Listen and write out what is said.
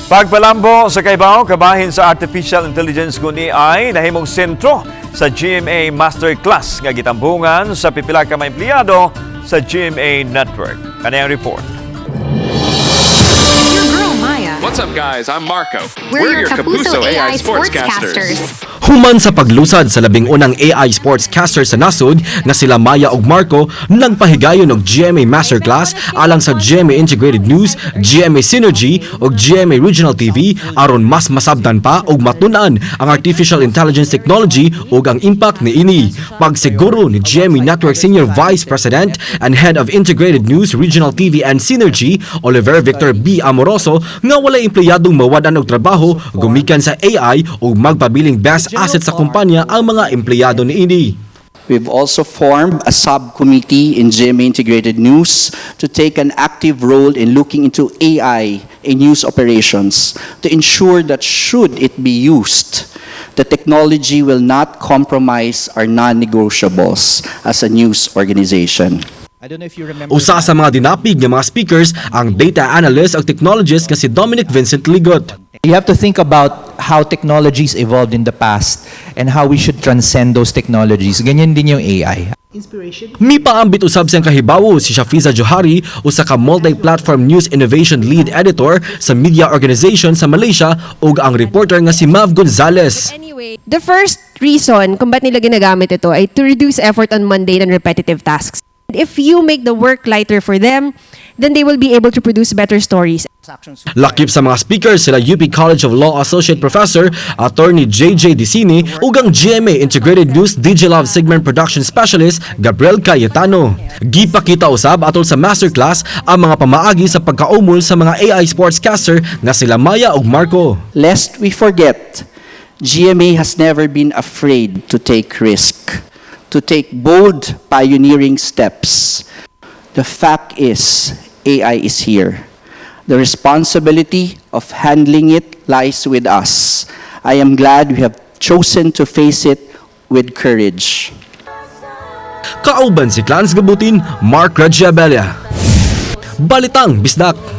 Pagpalambo sa kaibaw, kabahin sa Artificial Intelligence kun AI nahimong sentro sa GMA Masterclass nga gitambungan sa pipila ka mga empleyado sa GMA Network. Kaniyang report. Your girl Maya. What's up, guys? I'm Marco. We're your Kapuso AI Sportscasters. Human sa paglusad sa 11 AI sportscaster sa nasod nga sila Maya ug Marco, nagpahigayon og GMA Masterclass alang sa GMA Integrated News, GMA Synergy ug GMA Regional TV aron mas masabtan pa ug matun-an ang artificial intelligence technology ug ang impact niini. Pagsiguro ni GMA Network Senior Vice President and Head of Integrated News, Regional TV and Synergy, Oliver Victor B. Amoroso, nga walay empleyadong mawad-an og trabaho gumikan sa AI ug magpabiling best asset sa kumpanya ang mga empleyado niini. We've also formed a subcommittee in GMA Integrated News to take an active role in looking into AI in news operations to ensure that should it be used, the technology will not compromise our non-negotiables as a news organization. I don't know if you remember. Usa sa mga dinapig nga mga speakers ang data analyst ug technologist nga si Dominic Vincent Ligot. You have to think about how technologies evolved in the past and how we should transcend those technologies. Ganyan din yung AI. Mipaambit usab siyang kahibawo si Shafiza Johari, usa ka multi-platform news innovation lead editor sa media organization sa Malaysia, ug ang reporter nga si Mav Gonzalez. Anyway, the first reason kung ba't nila ginagamit ito ay to reduce effort on mundane and repetitive tasks. If you make the work lighter for them, then they will be able to produce better stories. Lakip sa mga speakers sila UP College of Law Associate Professor Attorney JJ Dicini ug ang GMA Integrated News Digilove Segment Production Specialist Gabriel Cayetano. Gipakita usab atol sa masterclass ang mga pamaagi sa pagkaumol sa mga AI sportscaster nga sila Maya ug Marco. Lest we forget, GMA has never been afraid to take risk, to take bold pioneering steps. The fact is, AI is here. The responsibility of handling it lies with us. I am glad we have chosen to face it with courage. Kauban si Clans Gabutin, Mark Regiabella. Balitang Bisdak.